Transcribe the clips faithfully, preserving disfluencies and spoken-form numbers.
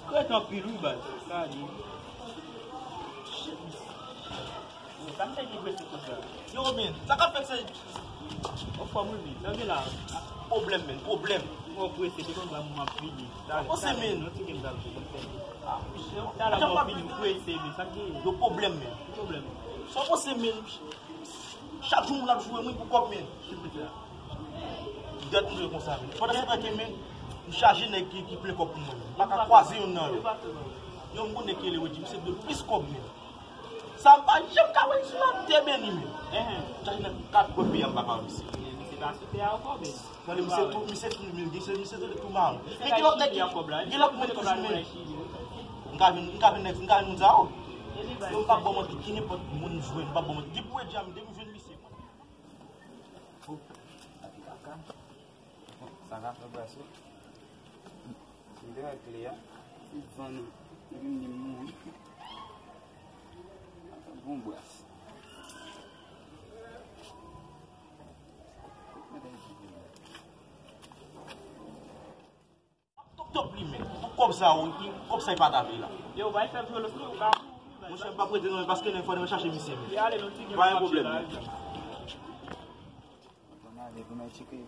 Prete anpil wi baz. Sa di. Sa m te di prete konsa. Yo, men, sa k ap fèt se. Anfòm wi, men. Sa gen la. Pwoblèm, men, pwoblèm. Mwen prese, se konsa m ap vini. Talè, talè, men. Yon ti gen dal pou mwen fè. Ah, talè m ap vini, m prese, men. Sa gen. Yo, pwoblèm, men. Ki pwoblèm? Sa w panse, men. Chak jou moun ap joure mwen pou kòb, men. Gad moun yo konsa, men. Pandan se tan ke, men, m chaje nèg ki, ki plen kòb pou mwen, men. M pa ka kwaze youn nan yo. Yo, m konnen ke le Reggie, misye dwe plis kòb, men. Sa m pa janm ka wè sou latè, men, li, men. M chaje nèg kat bò peyi a, m pa ka wè misye. Men misye pa sou tè a ankò, men. Tande, misye tou, misye tou, men, misye, misye tou, tou mal. Men gen lòt nèg ki, gen lòt moun toujou, men. M ka vin, m ka vin nèg, m ka vin moun sa yo. Yo, m pa bon mwen ki, ki nenpòt moun jwenn, m pa bon mwen. Depi w wè djam, depi m jwenn misye. Sa ka fè bras ou. Si te mèt kle a, si vann ou, epi m di m mouri. Bon bras. Top, top li, men. Pou kòb sa, wi, kòb sa, e pa t ap la. Yo, bay fè vyolos, non, ou ka mouri, men. Monchè, m p ap rete non, paske lè fò n chache misye, men. Li ale, non, ti gen pa gen pwoblèm, men. Bon, ale, pou mwen tcheke.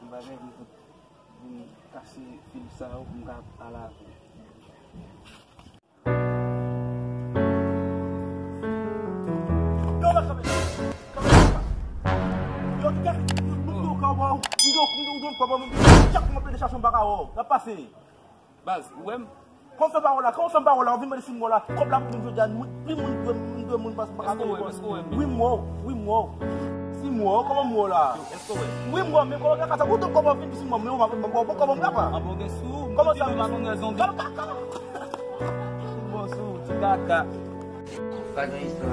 M pa gen pou vin kase fil sa yo, pou m ka al avè l. Yo, lè kanpe. Kanpe la. Yo, ki kè, moun yo ka wè w, moun yo, moun yo, moun yo, moun yo, chak moun ap pede chache m pa ka wè w. N ap pase. Baz, ou wè m? Kòman fè pa wè w la? Kòman fè m pa wè w la? Ou vin mande si m wè w la. Kòb la pou moun jodi a, moun, pli moun dwe, moun dwe moun pas m pa ka vini. Èske w wè m? Wi, m wè w. Wi, m wè w. Si m wè w, kòman m wè w la? Èske w wè m? Wi, m wè w, men kòman kaka sa? Ou tout kòman vin di si m wè w, men ou pa vin ban m kòb, ou pa ka. Kòman sa, m di si m wè w? Kaka, kaka. Bon, sou, ti kaka. Pa gen istwa.